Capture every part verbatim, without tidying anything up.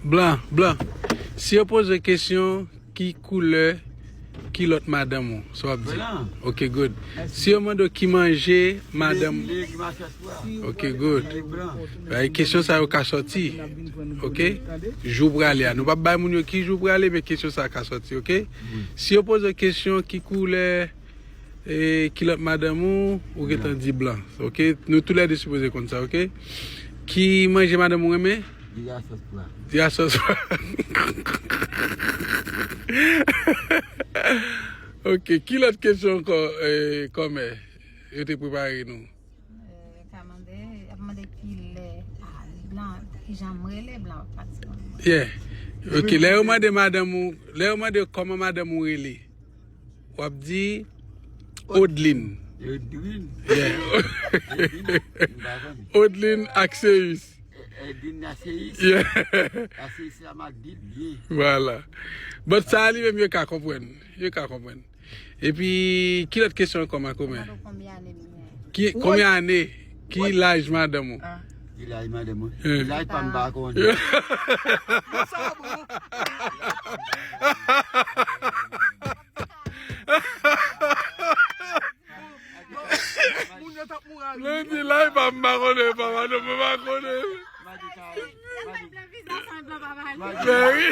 Blan, blan. Si yo poze w kesyon, ki koulè kilòt madanm ou? Sa w ap di? Blan. Ok, good. Si yo mande w ki manje madanm. Ok, good. Bay kesyon sa yo ka sòti. Ok? Jou prale a. Nou p ap bay moun yo ki jou prale, men kesyon sa ka sòti, ok? Si yo poze w kesyon ki koulè e kilòt madanm ou, ou gentan di blan. Ok? Nou toulède sipoze konn sa, ok? Ki manje madanm ou renmen? Diri a sòs pwa. Diri a sòs pwa. Ok, ki lòt kesyon ankò, e, kòmè? Yo te prepare nou. E, ka mande, y ap mande ki lè, a, blan, ki jan m rele, blan pa t konn. Yeah. Ok, lè yo mande madanm ou, lè yo mande kòman madanm ou rele, w ap di Odlin. Odlin. Yeah. Odlin, m pa konn. Odlin Axeus. Odlin Axeus. Yeah. Axeus la m ap di l byen. Vwala. But sa a li menm yo ka konprann. Yo ka konprann. Epi, ki lòt kesyon ankò, Makomè? Mande w konbyen ane m gen. Ki, konbyen ane? Ki laj madanm ou? Ah. Ki laj madanm ou? Eh. Laj pa m pa konnen. Sa bon. Moun yo t ap mouri a ri. Lendi la, e pa m pa konnen, e pa madanm mwen pa konnen. Mèri.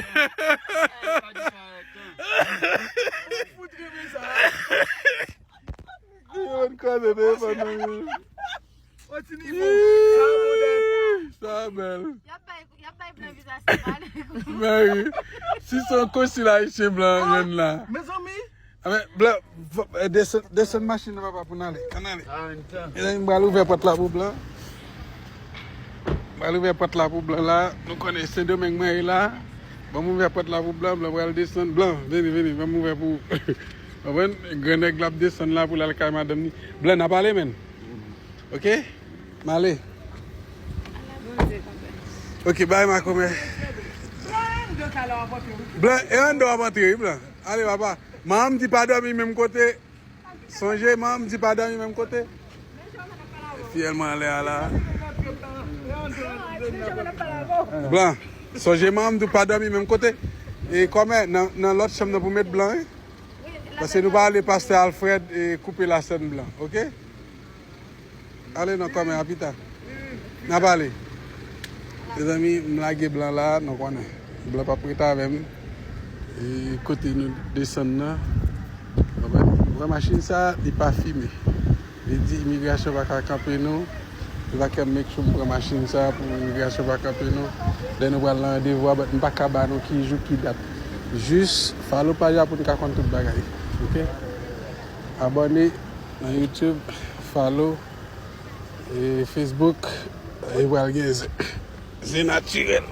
Ou fout renmen sa. Yo, n kraze telefòn nan men. Yon ti nivo. Sa modèn. Sa bèl. Y ap bay, y ap bay blan viza, se pa ale. Mèri. Si se yon konsil ayisyen blan, jwenn la. Mezanmi. Amen, blan, v-, eh, desann, desann machin nan, papa, pou n ale. Ann ale. Mezanmi, m pral ouvè pòt la pou blan. M pral ouvè pòt la pou blan la. Nou konnen Sendomeng mwen ye la. Ban m ouvè pòt la pou blan, blan pral desann. Blan, vini, vini, ban m ouvè pou ou. Konprann? Gran nèg la ap desann la pou l al kay madanm ni. Blan, n ap ale, menn. Ok? M ale. Ok, bay makomè. Blan, e anndan w ap antre, wi, blan. Ale, papa. Manman m di pa dòmi menm kote. Sonje, manman m di pa dòmi menm kote. Fiyèl mwen anlè a la. Blan, sonje manman m di w pa dòmi menm kote. E kòmè nan, nan lòt chanm nan pou met blan, wi. Paske nou pa vle pastè Alfred e koupe lasèn blan, ok? Ale non, kòmè, a pita. N a pale. Mezanmi, m lage blan la, nou konnen. Blan p ap ret avè m. E kote nou desann nan. Ou wè, ou wè machin sa, li pa fimen. Li di imigrasyon pa ka kanpe nou. Li pa ka make sure m pran machin sa pou imigrasyon pa kanpe nou. Lè nou pral nan randevou a, but m pa ka ba nou ki jou, ki dat. Jis follow paj la pou nou ka konn tout bagay. Ok? Abòne nan YouTube, follow. E Facebook, e pral gen zen. Zen natirèl.